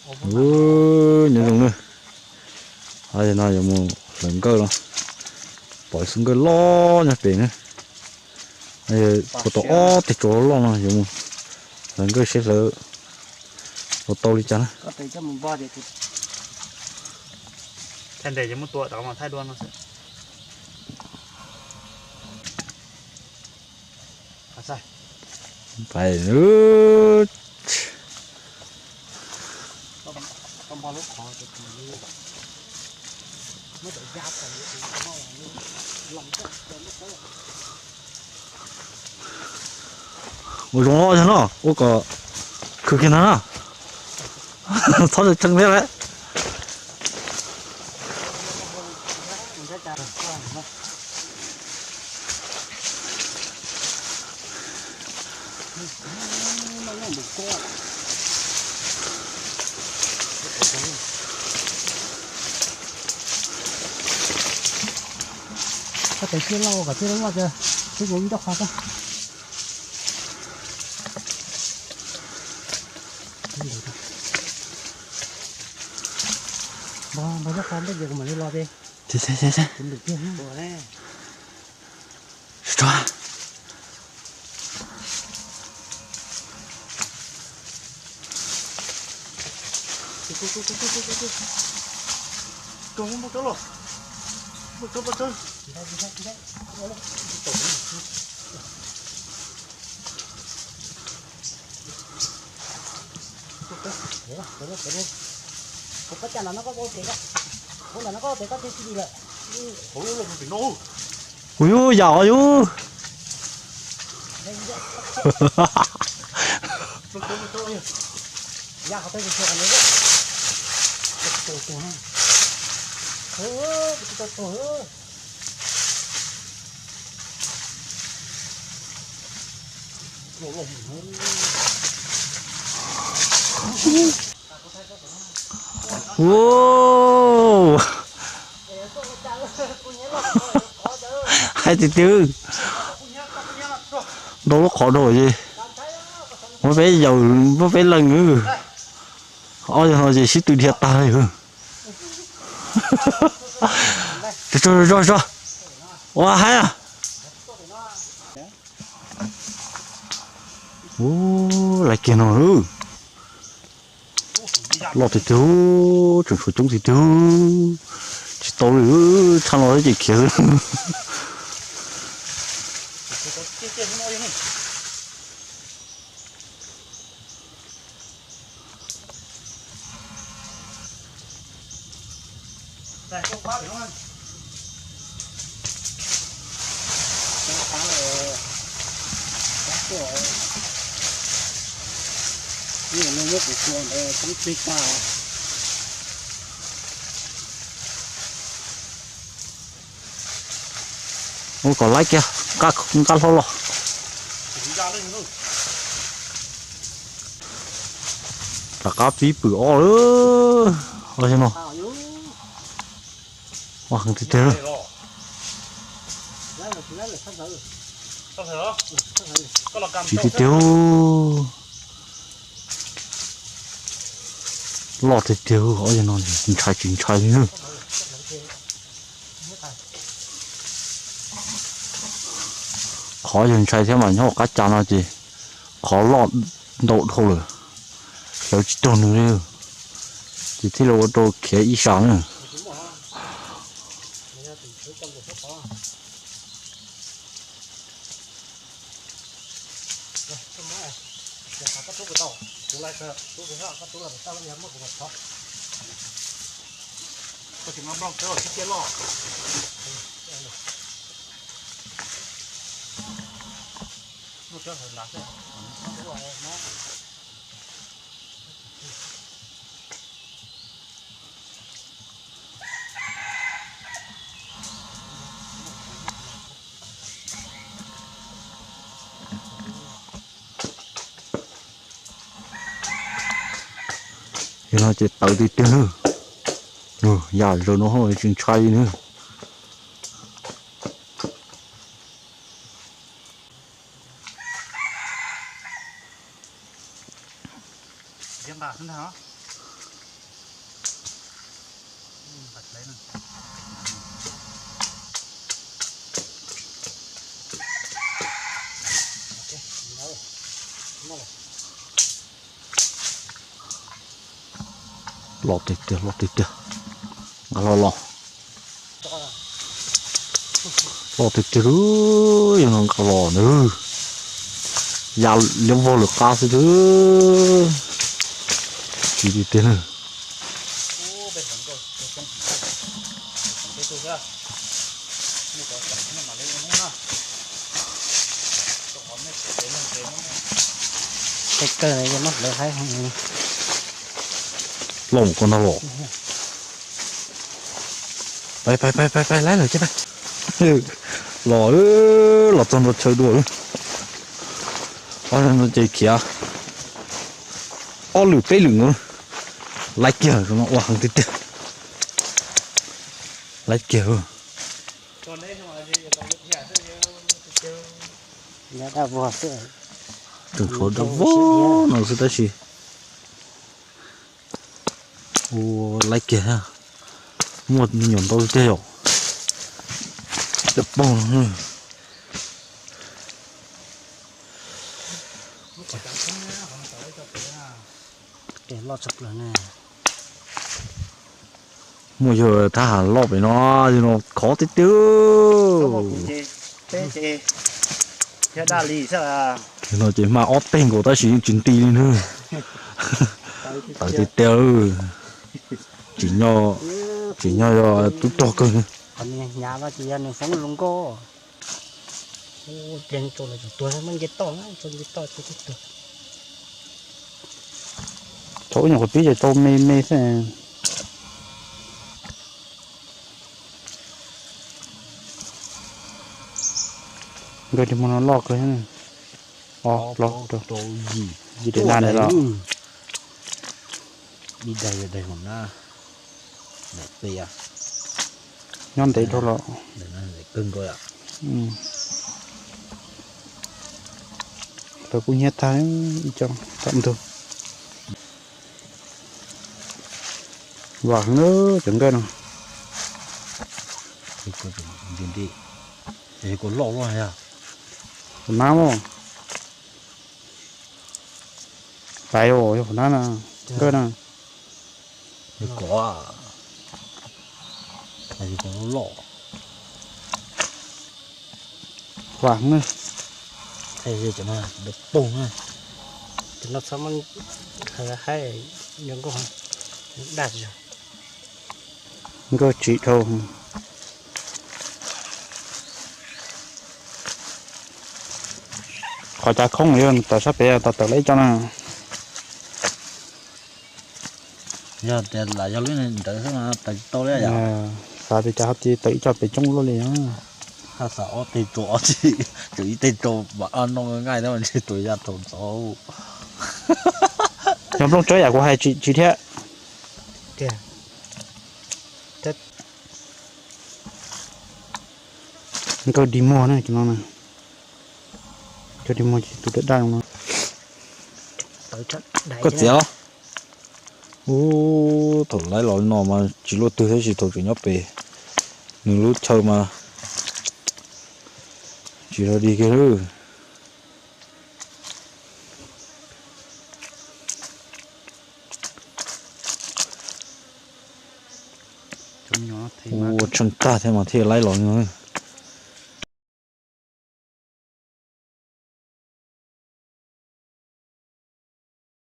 Nyob zoo na, no yuav mus hlawv nkawj los, pom xub nkawj loj nyob pem na. Puas tau ob teg tsua loj no yuav mus hlawv nkawj seb hlawv ua tau li cas na. Ua zoo os no, ua kom khwv kiag ntag no. Txhob tshee thiab lawm. Koj tes thiaj loj kom thiaj loj, twb kuv ib nroj qhov xwb. Npog npog nroj qhov npej ces kuv mam li los ces. Kuv lwm tiag. Ui yus, yam os yus. Ua, hais tiag tiag, ntau lub qhov dhau ces muab peb yaum, muab peb leej. Ob yog no ces sib tw dhia tag li. Tso tso tso, ua haib. Ub, laiv kiag no, loj tiag tiag, tseem tshuav coob tiag tiag. Tsis tau li, tshaj no ces khiav xwb. Ua kom laib kiag, nqaj hlob los. Rov qab pib pwm ob lawm. Ua no, ua heev tiag tiag. Tsis tiag tiag. Loj tiag tiag, ob yog no ntshai tsis ntshai li. Qhov yog ntshai thiab mas nyob hauv qab cas no ces qhov loj ntau dhau lawm, hlawv tsis tau nws li, ces thiaj li ua rau khiav ib sab na. Yog no ces tawv tiag tiag nawb. Yam zaum no tsis ntshai li nawb. Loj tiag tiag, loj tiag tiag. Nqa los los. Loj tiag tiag, yog no nqa los na. Ya liab vog lawm qab xwb. Tsis tiag tiag na. Tej kawg no yog muab hlawv haib. Los ko no los. Pais pais pais pais pais, laib lawm ces pais. Los, los txog ntua chaw dua. Ob no ces khiav ob lwm peb lwm nkaus. Laib kiag, no ua heev tiag tiag. Laib kiag. Tseem tshuav dab vog no xwb tab sis. Ua laib kiag, muaj me nyuam ntau tiag yom. Cov pog no. Muaj yawg thab ham loj pem no, yawg no khov tiag tiag. No ces mas ob teg nkaus tab sis yeej tsis nti li na. Tawv tiag tiag. Tsim nyog, tsim nyog yog tub rog kawg. Hnyav no ces yog nws foob zoo nkauj. Pliag tso lawm tsis tuag, muab nce toj, tso nce toj tsis tuag. Thaum ub nyuam qhuav pib ces tau me me xwb. Nkawd ris muag no loj kawg. Os, plaub rau yim, yim daim na los. Ib daim daim hauv na. Nyob ntev dhau los. Lawv kuj hnyiab tag ib co tom ntug. Vam heev cov nkawj no. Kuv nab, pais yog kuv nab na, nkawj na. Kov, loj. Vam heev. Pog, no txhob muab haib, yog nkauj daj. Nkawj tsim dhau. Qhov cav khoob yog tawm sab pem, tawm tawm lawm ib co na. Yog tias lam yog lub ntawd xwb mas tawm tsis tau li yom. Xav tias cas ho tsis tawm ib co pem coob luaj li. Haj xav ob teg rau ob teg, tsuas ib teg rau mas no nqaij thiab mas ntshe tus ya thaum ntxov. Yog nplooj tsawb yam kuv hais tsis thiab. Nkawj dig muag na, cov no na. Nkawj dig muag ces tus daj daj no. Koj txiav. Ub, thaum lawv los li no mas tsis luaj twg tab sis thaum tseem nyob pem nws lub chaw mas tsis yog dig kiag lawm. Ua tsheej tag thiab mas thiaj laib los li no.